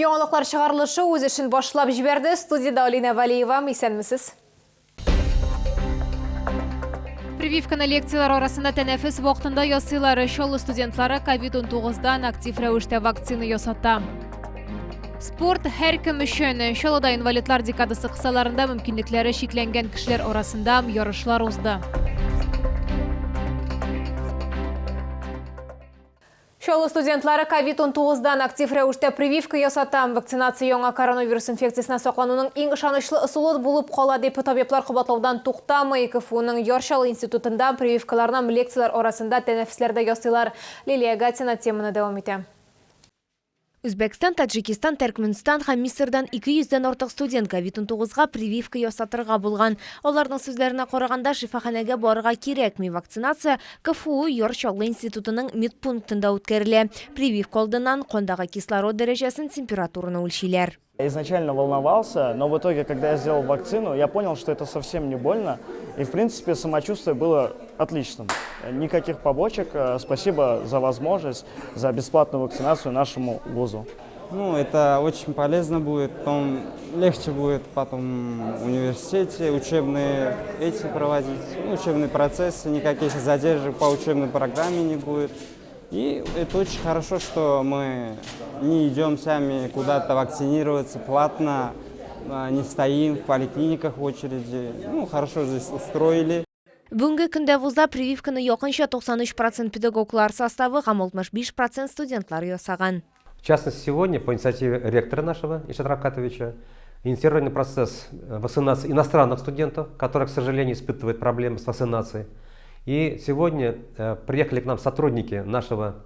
Яңалыклар чыгарылышы үз эшен башлап җибәрде. Студиядә Алинә Вәлиева. Исәнмесез. Прививканы лекцияләр арасында тәнәфес вакытында ясыйлар. Чаллы студентлары ковид-19 дан актив рәвештә вакцина ясата. Спорт һәркем өчен. Чаллыда инвалидлар декадасы кысаларында мөмкинлекләре чикләнгән кешеләр арасында ярышлар узды. Чаллы студентлары ковид-19 дан актив рәвештә прививка ясата. Вакцинация яңа коронавирус инфекциясеннән саклануның иң ышанычлы ысулы булып кала, дип табиблар кабатлаудан туктамый. КФУның Яр Чаллы институтында прививкаларны лекцияләр арасында тәнәфесләрдә ясыйлар. Лилия Гатина теманы дәвам итә. Үзбәкстан, Таҗикистан, Төркмөнстан һәм Мисырдан 200 дән артык студент ковид-19 га прививка ясатырга булган. Аларның сүзләренә караганда, шифаханәгә барырга кирәкми. Вакцинация КФУ Яр Чаллы институтының медпунктында үткәрелә. Прививка алдыннан кандагы кислород дәрәҗәсен, температураны үлчиләр. Я изначально волновался, но в итоге, когда я сделал вакцину, я понял, что это совсем не больно. И, в принципе, самочувствие было отличным. Никаких побочек. Спасибо за возможность, за бесплатную вакцинацию нашему вузу. Ну, это очень полезно будет, потом легче будет потом в университете учебные эти проводить, ну, учебные процессы, никаких задержек по учебной программе не будет. И это очень хорошо, что мы не идем сами куда-то вакцинироваться платно, не стоим в поликлиниках в очереди. Ну, хорошо здесь устроили. Бүгенге көндә вузда прививканы якынча 93 процент педагоглар составы һәм 65 процент студентлар ясаган. В частности, сегодня по инициативе ректора нашего, Ильшата Рафкатовича, инициирован процесс вакцинации иностранных студентов, которые, к сожалению, испытывают проблемы с вакцинацией. И сегодня приехали к нам сотрудники нашего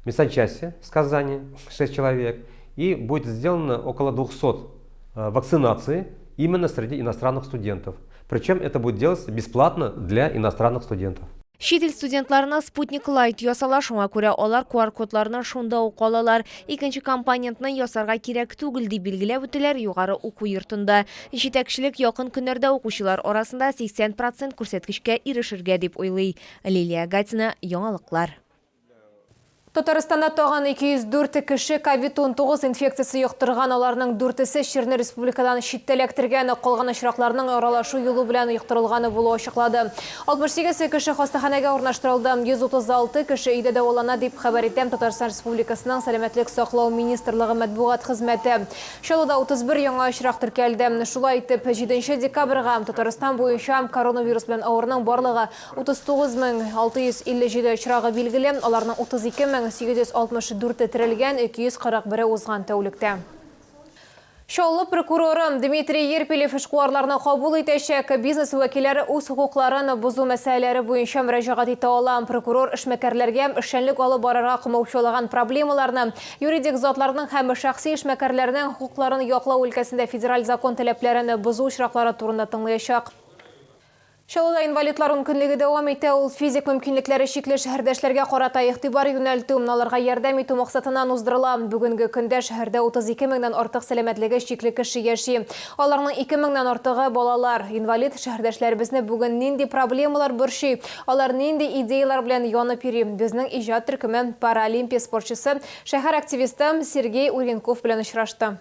медсанчасти с Казани, 6 человек, и будет сделано около 200 вакцинаций именно среди иностранных студентов. Причем это будет делаться бесплатно для иностранных студентов. Чит ил студентларына Спутник Лайт ясала, шуңа күрә алар QR-кодларны шунда ук алалар. Икенче компонентны ясарга кирәк түгел, дип билгеләп үтәләр югары уку йортында. Җитәкчелек якын көннәрдә укучылар арасында 80 процент күрсәткечкә ирешергә дип уйлый. Лилия Гатина, Яңалыклар. Татарстанда тагын 204 кеше ковид-19 инфекциясе йоктырган. Аларның дүртесе чирне республикадан читтә эләктергән. Калган очракларның аралашу юлы белән йоктырылганы булуы ачыклады. 68 кеше хастаханәгә урнаштырылды. 136 кеше өйдә дәвалана, дип хәбәр итә Татарстан Республикасының Сәламәтлек саклау министрлыгы матбугат хезмәте. Чаллыда 31 яңа очрак теркәлде. Шулай итеп, 7 декабрьгә Татарстан буенча коронавирус белән авыруның барлыгы 39 657 очрагы билгеле, аларның 32 864-е терелгән, 241-е узган тәүлектә. Чаллы прокуроры Дмитрий Ерпелев эшкуарларны кабул итәчәк. Бизнес вәкилләре үз хокукларын бозу мәсьәләләре буенча мөрәҗәгать итә ала. Прокурор эшмәкәрләргә эшчәнлек алып барырга комаучалаган проблемаларны, юридик затларның һәм шәхси эшмәкәрләрнең хокукларын яклау өлкәсендә федераль закон таләпләрен бозу очраклары турында тыңлаячак. Чаллыда инвалидлар ункөнлеге дәвам итә. Ул физик мөмкинлекләре чикле шәһәрдәшләргә карата игътибар юнәлтү, аларга ярдәм итү максатыннан уздырыла. Бүгенге көндә шәһәрдә 32 меңнән артык сәламәтлеге чикле кеше яши. Аларның 2 меңнән артыгы балалар. Инвалид шәһәрдәшләребезне бүген нинди проблемалар борчый, алар нинди идеялар белән янып йөри? Безнең иҗат төркеме паралимпия спортчысы, шәһәр активисты Сергей Уренков белән очрашты.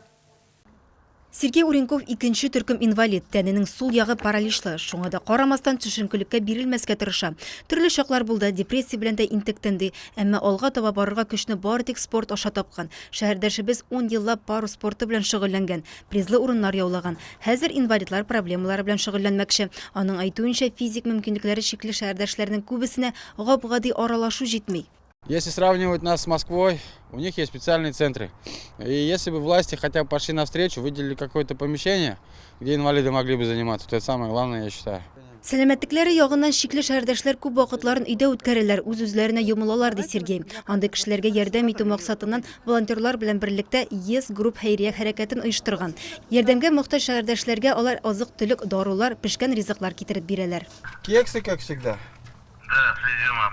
Сергей Уренков икенче төркем инвалид, тәненең сул ягы параличлы. Шуңа да карамастан, төшенкелеккә бирелмәскә тырыша. Төрле чаклар булды, депрессия белән дә интектем, ди. Әмма алга таба барырга көчне бары тик спорт аша тапкан. Шәһәрдәшебез ун еллап парус спорты белән шөгыльләнгән, призлы урыннар яулаган. Хәзер инвалидлар проблемалары белән шөгыльләнмәкче. Аның әйтүенчә, физик мөмкинлекләре чикле шәһәрдәшләрнең күбесенә гап-гади аралашу җитми. Если сравнивать нас с Москвой, у них есть специальные центры. И если бы власти хотя бы пошли навстречу, выделили какое-то помещение, где инвалиды могли бы заниматься, то это самое главное, я считаю. Сәламәтлекләре ягыннан чикле шәһәрдәшләр күп вакытларын өйдә үткәрәләр, үз-үзләренә йомылалар, ди Сергей. Андый кешеләргә ярдәм итү максатыннан волонтерлар белән берлектә Yes Group хәйрия хәрәкәтен оештырган. Ярдәмгә мохтаҗ шәһәрдәшләргә алар азык-төлек, дарулар, пешкән ризыклар китереп бирәләр. Кексы, как всегда. Да, с изюмом.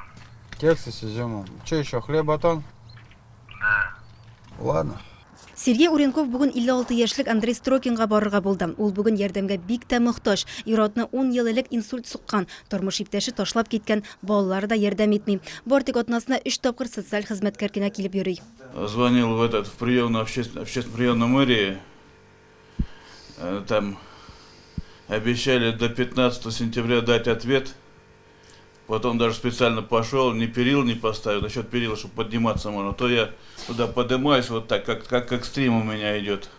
Кексы с изюмом. Че еще, хлеб, батон? Да. Ладно. Сергей Уренков бүген 56 яшьлек Андрей Строкинга барырга булды. Ул бүген ярдәмгә бик тә мохтаҗ. Ир-атны ун ел элек инсульт суккан. Тормыш иптәше ташлап киткән, балалары да ярдәм итми. Бары тик атнасына өч тапкыр социаль хезмәткәр генә килеп йөри. Звонил в этот, в приемную, общественную приемную мэрии. Там обещали до 15 сентября дать ответ. Потом даже специально пошел, ни перил не поставил, насчет перила, чтобы подниматься можно. То я туда поднимаюсь вот так, как экстрим у меня идет,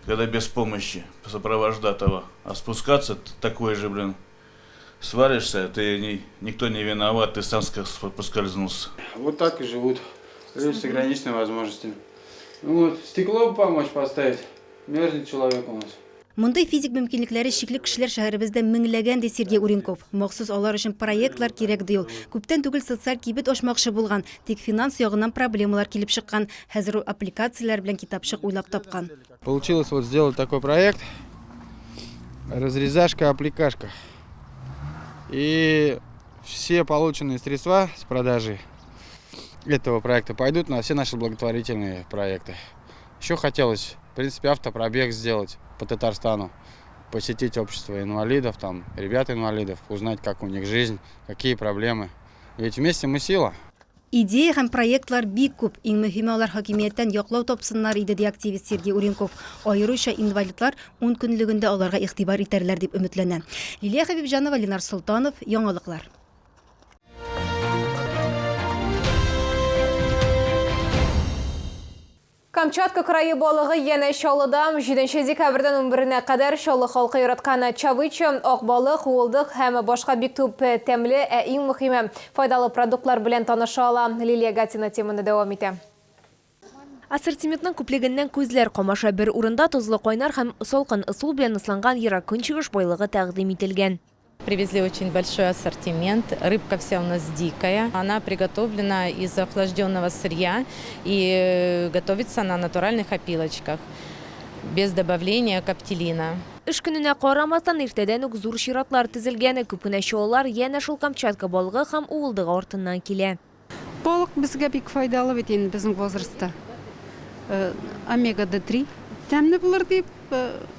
когда без помощи сопровождатого. А спускаться такой же, блин, свалишься, ты не, никто не виноват, ты сам поскользнулся. Вот так и живут люди с ограниченными возможностями. Ну вот, стекло бы помочь поставить. Мерзнет человек у нас. Мондый физик мөмкинлекләре чикле кешеләр шәһәребездә меңләгән, ди Сергей Уренков. Махсус алар өчен проектлар кирәк, ди ул. Күптән түгел социаль кибет ачмакчы булган, тик финанс ягыннан проблемалар килеп чыккан. Хәзер ул аппликацияләр белән китапчык уйлап тапкан. Получилось вот сделать такой проект. Разрезашка-аппликашка. И все полученные средства с продажи этого проекта пойдут на все наши благотворительные проекты. Еще хотелось, в принципе, автопробег сделать по Татарстану, посетить общество инвалидов, там, ребят-инвалидов, узнать, как у них жизнь, какие проблемы. Ведь вместе мы сила. Идея һәм проектлар бик күп. Иң мөһиме алар хакимияттән яклау тапсыннар иде, ди активист Сергей Уренков. Аеруча инвалидлар ункөнлегендә аларга игътибар итәрләр дип өметләнә. Лилия Хәбибҗанова, Ленар Солтанов, Яңалыклар. Камчатка крае балыгы янә Чаллыда. 7 декабрьдән 11-нә кадәр Чаллы халкы яраткан чавыча, ак балык, уылдык һәм башка бик күп тәмле, ә иң мөһиме, файдалы продуктлар белән таныша ала. Лилия Гатина теманы дәвам итә. Ассортиментның күплегеннән күзләр камаша. Бер урында тозлы кайнар һәм салкын ысул белән ысланган Ерак Көнчыгыш байлыгы тәкъдим ителгән. Привезли очень большой ассортимент. Рыбка вся у нас дикая. Она приготовлена из охлажденного сырья и готовится на натуральных опилочках, без добавления каптелина. Эш көненә карамастан, иртәдән үк зур чиратлар тезелгән. Күп кенә чаллылар янә шул Камчатка балыгы һәм уылдыгы артыннан килә. Балык безгә бик файдалы бит инде безнең возрастта. Омега Д3 тәмле булыр дип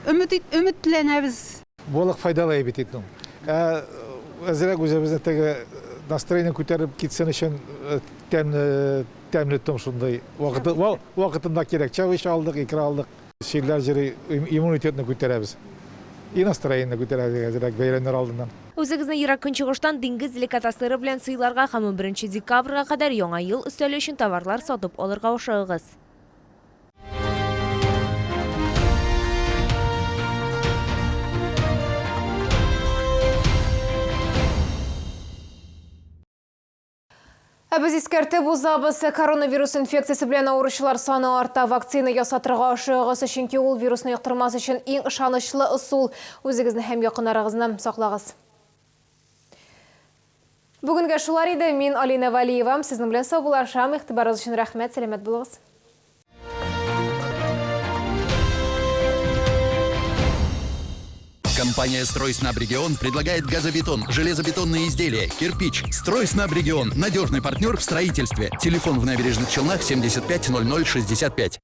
өмет өметләнәбез. Балык файдалы бит инде. Ә әзрәк үзебезнең теге настроение күтәреп китсен өчен тәмле тәмле том шундай вакыты вакытында кирәк. Чавыча алдык, икра алдык. Чирләр җыри иммунитетны күтәрәбез. И настроение күтәрәбез әзрәк бәйрәмнәр алдыннан. Үзегезне Ерак Көнчыгыштан диңгез деликатеслары белән сыйларга һәм 11 декабрьгә кадәр Яңа ел өстәле өчен товарлар сатып алырга ашыгыгыз. Ә без искәртеп узабыз, коронавирус инфекциясе белән авыручылар саны арта. Вакцина ясатырга ашыгыгыз, чөнки ул вирусны йоктырмас өчен иң ышанычлы ысул. Үзегезне һәм якыннарыгызны саклагыз. Бүгенгә шулар иде. Мин Алина Валиева. Сезнең белән саубуллашам. Игътибарыгыз өчен рәхмәт. Сәламәт булыгыз. Компания «Стройснабрегион» предлагает газобетон, железобетонные изделия, кирпич. «Стройснабрегион» – надежный партнер в строительстве. Телефон в Набережных Челнах 75 00 65.